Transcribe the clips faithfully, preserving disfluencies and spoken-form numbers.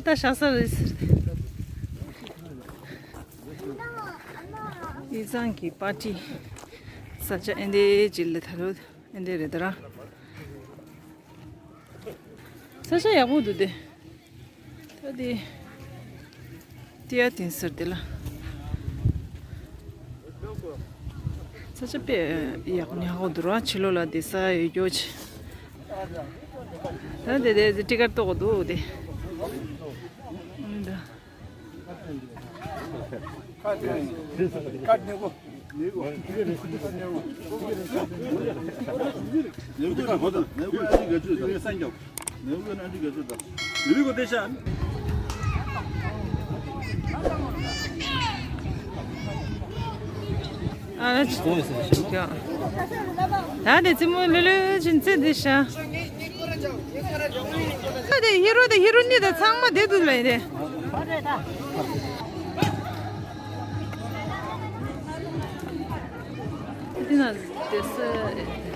ད་ཤ་ས་རེད་ཟེར་ཏེ། དབུས་གཙང་གི་པར་ཊི་ས་ཆ་ཨེ་འདྲ་ཅིག་ལ་ད་ལོ་ཨེ་འདྲ་རེད་ད་ར། ས་ཆ་ཡག་པོ་འདུག་སྟེ། ད་དེ་ཏི་ཡ་ཏིན་ཟེར་དེ་ལ། ས་ཆ་དཔེ་ཡག་ཉག་པོ་འདུག་ར། ཕྱི་ལོགས་ལ་དེ་ས་ཡོད་རྒྱུ་ཅིག་ད་དེ་དེ་ཊི་ཀེ་ཊི་གཏོང་དགོས་འདུག་དེ། འདི། ཨ་ལ་ཅི། ད་དེ་ཙི་མོ་ལེ་ལེ་ཅིན་ཙི་དེ་ཤ། ད་དེ་ཧི་རོ་དེ་ཧི་རོ་ནི་དེ་ཚང་མ་དེ་དུ་ལ་ཡིན་དེ། དེ་ན་དེ་སེ།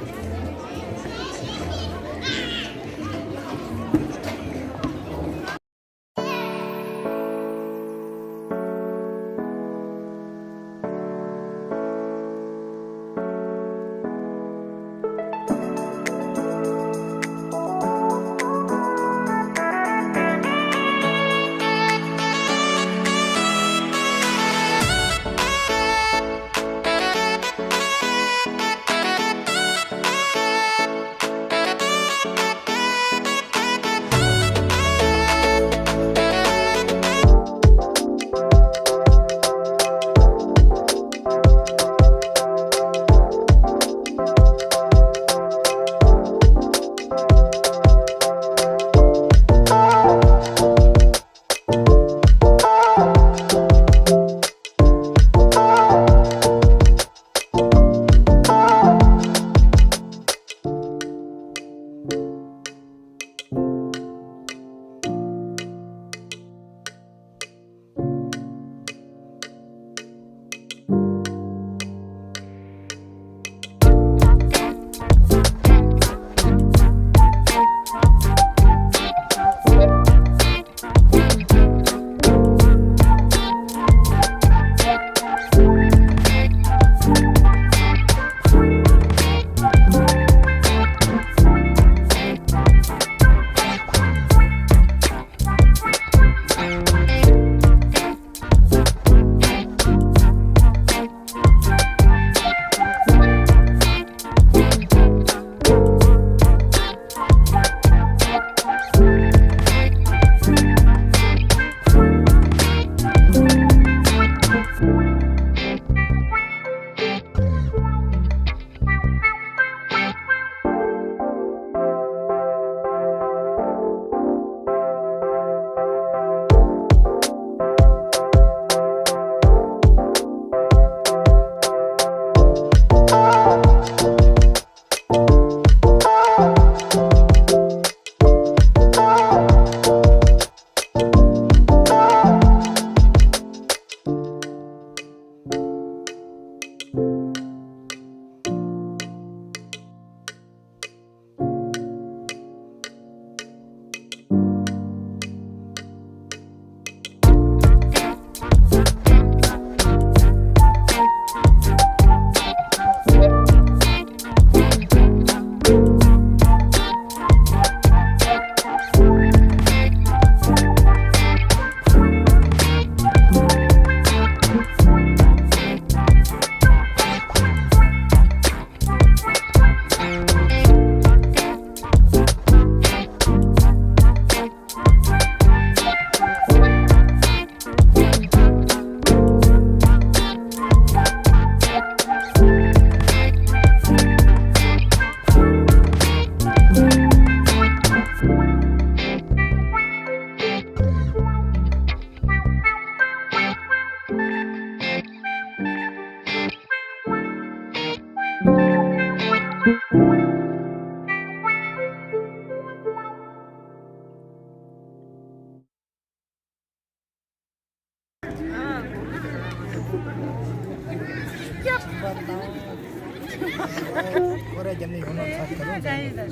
ཁོ་རེ་རྒྱབ་ནས་ཡོང་ན་ཚར་ཚར་ལོ།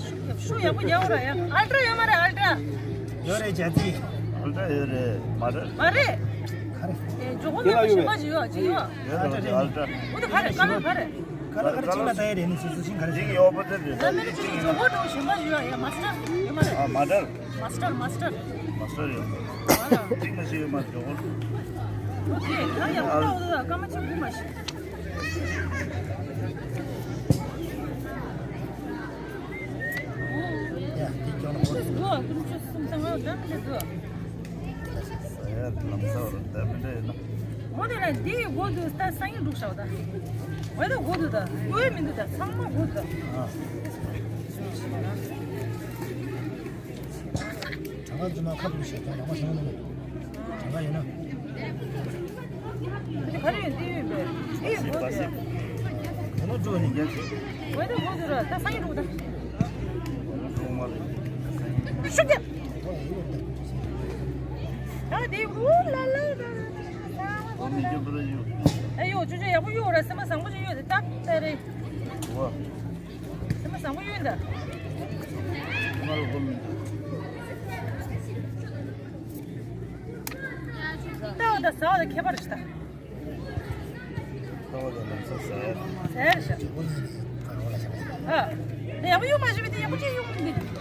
ཤུ་ཡག་པོ་རྒྱག་ར་ཡ། ཨལ་ཊྲ་ཡོད་མ་རེད། ཨལ་ཊྲ་ཡོད་རེད་རྒྱ་ཚི། ཨལ་ཊ་ཡོད་རེད། མ་རེད། མ་རེད། ག་རེ། ཨེ། ཇོ་ཁོ་ལ་ཞིམ་པ་ཞིག་ཡོད། ཅིག་ཡོད། ཡོད་རེད། ཨལ་ཊ། འོ་དེ་ག་རེ། ཀ་ལར་ག་རེ། ཀ་ལར་ག་རེ། གཅིག་ལ་ད་ཡོད་རེད། ནི་སོ་སོ་ཞིང་ག་རེ། ཅིག་ཡོད་པ་དེ་རེད། ད་མི་ལ་ཅིག་ཇོ་ཁོ་འདྲ་ཞིམ་པ་ཞིག་ཡོད། ཡ། མ་སི་ཊར་ཡོད་མ་རེད། ཨ། མ་སི་ཊར། མ་སི་ཊར། མ་སི་ཊར། མ་སི་ཊར་ཡོད། ཨ་ལ། ཅིག་མ་ཞིག་ཡོད་མ་རེད། ཇོ་ཁོ། ཨོ་ཁེ། ད་ཡག་པོ་འདུག་ཨ། ད་སྐར་མ་གཅིག་དགུ་མ་ཞིག་ཡ། དེ་ཀྱང་ལ་ཁོ། ཆུ་ཚོད་དགུ། ཀུན་ཆུ་གསུམ་ཚང་མ་འགྲམ་ལ་འདུག་ཟེར། ལམ་སང་བར་ད་མི་འདྲ་ཡིན་ན། འོ་དེ་ལ་འདི་ཡི་སྒོ་འདུག་ད་སང་ཉིན་འགྲོ་ཤག་ད། འོ་ད་སྒོ་འདུག་ད་ཡོད་མི་འདུག་ད་ཚང་མ་སྒོ་འདུག་ད། ཨ། གྲངས་ཀ་རྫུན་མ་ཁ་ཐུག་བཤད་ཀྱང་རང་མ་བྱུང་མི་འདུག་གྲངས་ཀ་ཡིན་ན། ག་རེ་ཡོད། འདི་ཡོད་པས། འདི་ཡོད་པས། ག་ལ་འགྲོ་ནི་རྒྱ་ཆེ། འོ་ད་སྒོ་འདུག་ད། ད་སང་ཉིན་འགྲོ་ད། འགྲོ་མ་རེད། ཤུགས་རྒྱབ། ད་དེ་འུ་ལ་ལ་ལ་ལ་ལ། ཨ་ཡོ། ཅོ་ཅོ་ཡག་པོ་ཡོད་ར། སེམས་པ་བཟང་པོ་ཅིག་ཡོད་དེ། ད་ལྟ་རེད། ཨོ། སེམས་པ་བཟང་པོ་ཡོད་ད། ང་ལ་གོ་མི་འདུག་ད་འོ་ད་ཟ་བ་ད་ཁྱད་པར་ཞིག་ད། ད་འོ་ད་ལམ་སང་ཟ་ཡ། ཟ་ཡ་རེད་ཤག་ཨ། ད་ཡག་པོ་ཡོད་མ་ཤེས་པས་དེ་ཡག་པོ་ཅིག་ཡོང་མི་འདུག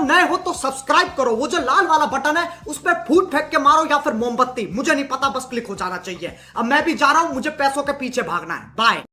नए हो तो सब्सक्राइब करो, वो जो लाल वाला बटन है उस पर फूट फेंक के मारो या फिर मोमबत्ती, मुझे नहीं पता, बस क्लिक हो जाना चाहिए। अब मैं भी जा रहा हूँ, मुझे पैसों के पीछे भागना है। बाय।